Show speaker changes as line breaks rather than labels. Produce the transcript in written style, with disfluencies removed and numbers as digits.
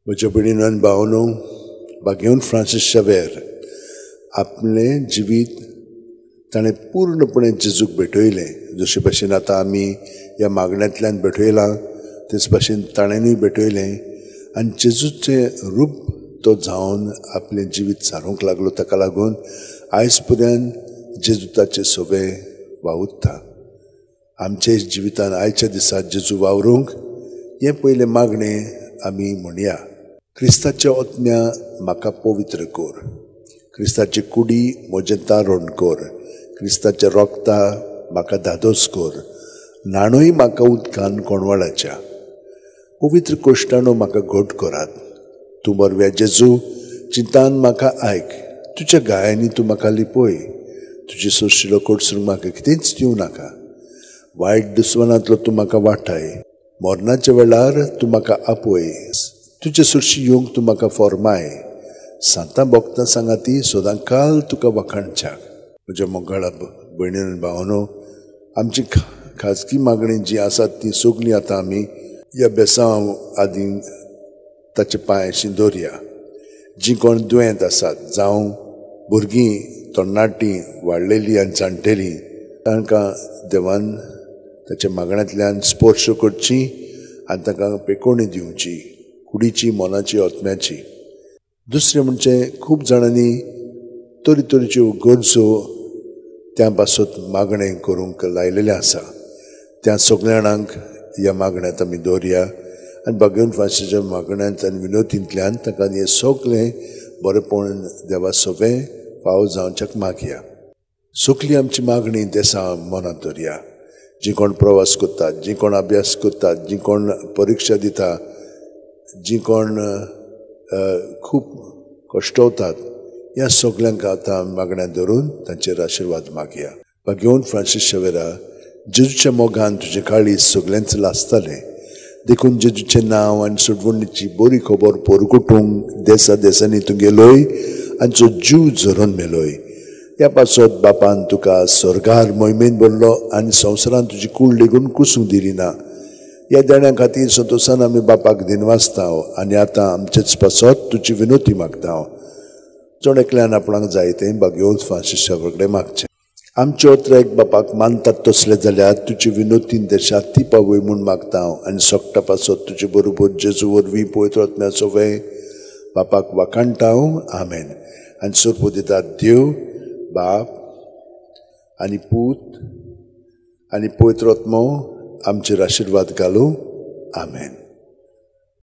म्हज्या भयणीनो आनी भावांनो, भाग्यवंत फ्रांसीस शावेर आपलें जिवीत ताणें पूर्णपणे जेजूक भेटयलें. जशे भाशेन आतां आमी ह्या मागण्यांतल्यान भेटयलां तेच भाशेन ताणेंय भेटयलें आनी जेजूचें रूप तो जावन आपलें जिवीत सारूंक लागलो. ताका लागून आयज पर्यंत जेजू ताचे सोबे वावुरता. आमच्या जिवितान आयच्या दिसा जेजू वावरूंक हें पयलें मागणें आमी म्हणया. क्रिस्ताच्या ओतम्या म्हाका पवित्र कर, क्रिस्ताची कुडी म्हजें तारण कर, क्रिस्ताच्या रोगता म्हाका धादोस कर, न्हाणूय म्हाका उदकान कोणवाळाच्या, पवित्र कोश्टानो म्हाका घट करात. तूं बरव्या जेजू चिंतान म्हाका आयक, तुज्या गायांनी तूं म्हाका लिपय, तुजे सोशिलो कोटसून म्हाका कितेंच दिवं नाका. वायट दुस्मानांतलो तूं म्हाका वाटाय, मरणाच्या वेळार तूं म्हाका आपय, तुजे सुरशी येवंक तूं म्हाका फॉर्माय, सांतां भोगतां सांगाती सदां काल तुका वाखाणच्याक. म्हज्या मोगाळा भयणी आनी भावांनो, आमची खाजगी मागणी जी आसात ती सगळीं आतां आमी ह्या बेसांव आदी ताचे पांय दवरया. जीं कोण दुयेंत आसात जावं भुरगीं तरणाटीं वाडलेलीं आनी जाणटेलीं, तांकां देवान ताच्या मागण्यांतल्यान स्पर्श करची आनी तांकां पेकोवणी दिवची, कुडीची, मनाची, आत्म्याची. दुसरें म्हणजे खूब जाणांनी तरेतरेच्यो गरजो त्या पासत मागणें करूंक लायलेलें आसा. त्या सगळ्या जाणांक ह्या मागण्यांत आमी दवरया आनी भाग्यवंत फ्रांसीसाच्या मागण्यांत आनी विनोतींतल्यान तांकां हें सगळें बरेपण देवा सोबें फावो जावच्याक मागया. सगळी आमची मागणी देसा मनांत दवरया. जीं कोण प्रवास करतात, जीं कोण अभ्यास करतात, जीं कोण परिक्षा दिता, जीं कोण खूब कश्टवतात, ह्या सगल्यांक आतां मागण्या धरून तांचेर आशिर्वाद मागया. भाग्यवंत फ्रांसीस शावेरा, जेजूच्या मोगान तुजें काळीज सगल्यांच लासतालें, देखून जेजूचें नांव आनी सोडवणीची बरी खबर पोरकुटूंक देसा देसांनी तूं गेलोय आनी जो जीव झरोवन मेलोय. ह्या पासत बापान तुका स्वर्गार मोहिमेन भरलो आनी संवसारान तुजी कूड लेगून कुसूंक दिली ना. ह्या देण्या खातीर संतोशान आमी बापाक दिनवासता आनी आतां आमचेच पासत तुजी विनोती मागता. जण एकल्यान आपणाक जाय तें भाग्यवंत फ्रांसीस शावेरा कडेन मागचें. आमचे ओत्रेक बापाक मानतात तसले जाल्यार तुजी विनोतीन ते शाती पावय म्हूण मागता आनी सोकटा पासत तुजे बरोबर जेजू वरवीं पवित्र आत्म्याचो वे बापाक वाखाणटा. आमेन. आनी सोरपो दितात देव बाप आनी पूत आनी पवित्र आत्मो आमचेर आशिर्वाद घालूं. आमेन.